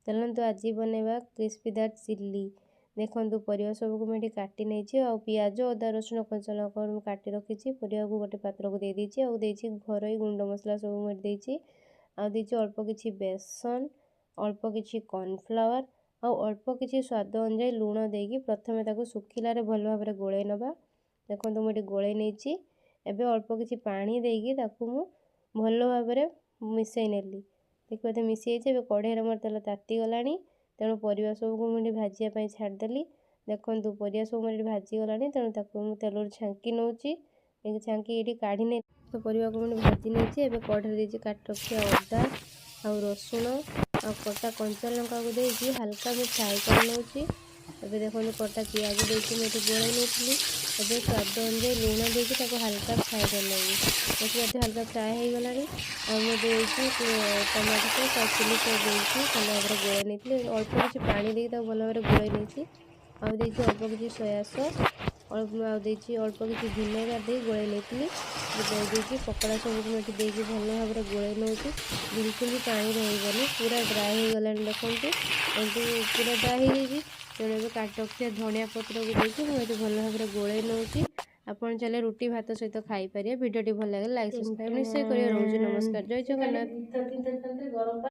ଚାଲନ୍ତୁ, ଆଜି ବନେଇବା କ୍ରିସ୍ପିଦାର ଚିଲି। ଦେଖନ୍ତୁ, ପରିବା ସବୁକୁ ମୁଁ ଏଠି କାଟି ନେଇଛି ଆଉ ପିଆଜ, ଅଦା, ରସୁଣ, କଞ୍ଚା ଲଙ୍କା ମୁଁ କାଟି ରଖିଛି। ପରିବାକୁ ଗୋଟେ ପାତ୍ରକୁ ଦେଇଦେଇଛି ଆଉ ଦେଇଛି ଘରୋଇ ଗୁଣ୍ଡ ମସଲା ସବୁ ମୁଁ ଏଠି ଦେଇଛି। ଆଉ ଦେଇଛି ଅଳ୍ପ କିଛି ବେସନ, ଅଳ୍ପ କିଛି କର୍ଣ୍ଣଫ୍ଲାୱାର ଆଉ ଅଳ୍ପ କିଛି ସ୍ୱାଦ ଅନୁଯାୟୀ ଲୁଣ ଦେଇକି ପ୍ରଥମେ ତାକୁ ଶୁଖିଲାରେ ଭଲ ଭାବରେ ଗୋଳେଇ ନେବା। ଦେଖନ୍ତୁ, ମୁଁ ଏଠି ଗୋଳେଇ ନେଇଛି। ଏବେ ଅଳ୍ପ କିଛି ପାଣି ଦେଇକି ତାକୁ ମୁଁ ଭଲ ଭାବରେ ମିଶାଇ ନେଲି। ଦେଖିପାରୁଥିବେ, ମିଶିଯାଇଛି। ଏବେ କଢ଼େଇରେ ମୋର ତେଲ ତାତିଗଲାଣି, ତେଣୁ ପରିବା ସବୁକୁ ମୁଁ ଏଠି ଭାଜିବା ପାଇଁ ଛାଡ଼ିଦେଲି। ଦେଖନ୍ତୁ, ପରିବା ସବୁ ମୋର ଏଠି ଭାଜିଗଲାଣି, ତେଣୁ ତାକୁ ମୁଁ ତେଲରୁ ଛାଙ୍କି ନେଉଛି। ଛାଙ୍କି ଏଇଠି କାଢ଼ି ନେଇ ତ ପରିବାକୁ ମୁଁ ଭାଜି ନେଇଛି। ଏବେ କଢ଼େଇରେ ଦେଇଛି କାଟି ରଖିଥିବା ଅଦା ଆଉ ରସୁଣ ଆଉ କଟା କଞ୍ଚା ଲଙ୍କାକୁ ଦେଇକି ହାଲକା ମୁଁ ଫ୍ରାଏ କରି ନେଉଛି। ଏବେ ଦେଖନ୍ତୁ, କଟା ପିଆଜ ଦେଇକି ମୁଁ ଏଠି ଗୋଳେଇ ନେଇଥିଲି। ଏବେ ସ୍ୱାଦ ଅନୁଯାୟୀ ଲୁଣ ଦେଇକି ତାକୁ ହାଲକା ଫ୍ରାଏ କରିନେବି। ଦେଖିପାରୁଥିବେ, ହାଲକା ଫ୍ରାଏ ହେଇଗଲାଣି। ଆଉ ମୁଁ ଦେଇଛି ଟମାଟୋ ସସ୍ ଆଉ ଚିଲି ସସ୍ ଦେଇକି ଭଲ ଭାବରେ ଗୋଳେଇ ନେଇଥିଲି। ଅଳ୍ପ କିଛି ପାଣି ଦେଇକି ତାକୁ ଭଲ ଭାବରେ ଗୋଳେଇ ନେଇଛି। ଆଉ ଦେଇଛି ଅଳ୍ପ କିଛି ସୋୟା ସସ୍, ଅଳ୍ପ ଆଉ ଦେଇଛି ଅଳ୍ପ କିଛି ଭିନେଗାର ଦେଇ ଗୋଳେଇ ନେଇଥିଲି। ଦେଇ ଦେଇଛି ପକୋଡ଼ା ସବୁକୁ ମୁଁ ଏଠି ଦେଇକି ଭଲ ଭାବରେ ଗୋଳେଇ ନେଉଛି। ବିଲକୁଲ ବି ପାଣି ରହିବନି, ପୁରା ଡ୍ରାଏ ହେଇଗଲାଣି। ଦେଖନ୍ତୁ, ଏମିତି ପୁରା ଡ୍ରାଏ ହେଇଯାଇଛି। ତେଣୁ ଏବେ କାଟି ରଖିଥିବା ଧନିଆ ପତ୍ରକୁ ଦେଇକି ମୁଁ ଏଠି ଭଲ ଭାବରେ ଗୋଳେଇ ନେଉଛି। ଆପଣ ଚାହିଁଲେ ରୁଟି, ଭାତ ସହିତ ଖାଇପାରିବେ। ଭିଡ଼ିଓଟି ଭଲ ଲାଗିଲେ ଲାଇକ୍, ସବସ୍କ୍ରାଇବ୍ ନିଶ୍ଚୟ କରିବେ। ରହୁଛି, ନମସ୍କାର, ଜୟ ଜଗନ୍ନାଥ। ଗରମ।